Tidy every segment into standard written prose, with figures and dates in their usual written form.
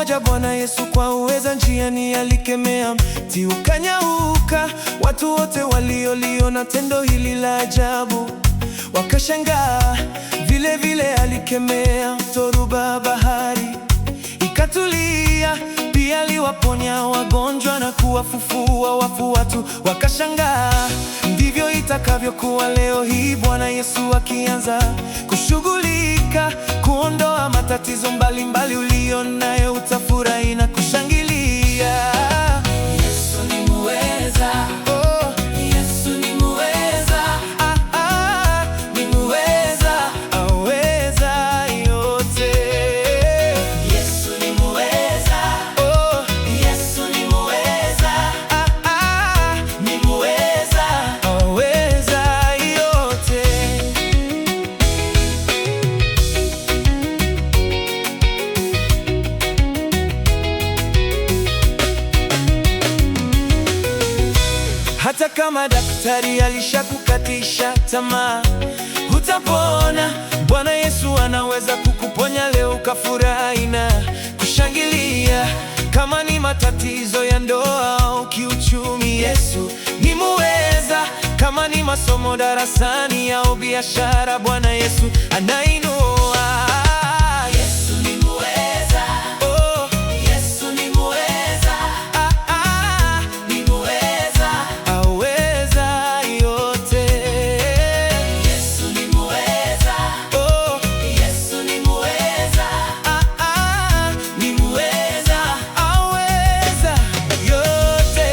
moja Bwana Yesu kwa uweza njiani alikemea mti ukanyauka. Watu wote walioliona tendo hili la ajabu wakashangaa. Vile vile alikemea dhoruba, bahari ikatulia. Pia aliwaponya wagonjwa na kuwafufua wafu, watu wakashangaa. Ndivyo itakavyokuwa leo hii, Bwana Yesu akianza kushughulika kuondoa matatizo mbalimbali ulio nayo, utafurahi na kushangilia. Yesu ni muweza. Oh, Yesu ni muweza. Ah, ah, Ni muweza. Aweza yote. Yesu ni muweza. Oh, Yesu ni muweza. Ah, ah, Ni muweza. Aweza yote. Hata kama daktari alishakukatisha tamaa, hutapona. Bwana Yesu anaweza kukuponya leo ukafurahi na kushangilia. Kama ni matatizo ya ndoa au kiuchumi, Yesu ni muweza. Kama ni masomo darasani au biashara, Bwana Yesu anainua. Yesu ni muweza. Oh, Yesu ni muweza. Ah, ah, Ni muweza. Aweza yote. Yesu ni muweza. Oh, Yesu ni muweza. Ah, ah, Ni muweza. Aweza yote.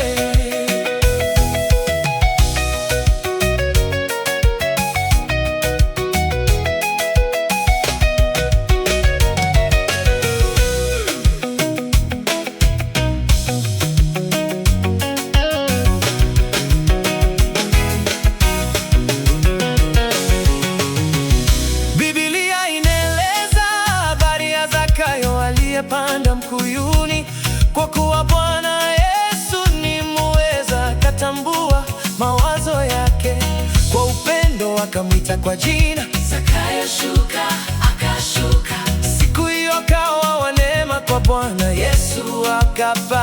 Biblia inaeleza habari ya Zakayo aliyepanda mkuyuni. Kwa kuwa Bwana Yesu ni muweza, akatambua mawazo yake, kwa upendo akamwita kwa jina. Zakayo shuka, akashuka. Siku hiyo akawa wa neema kwa Bwana Yesu akapa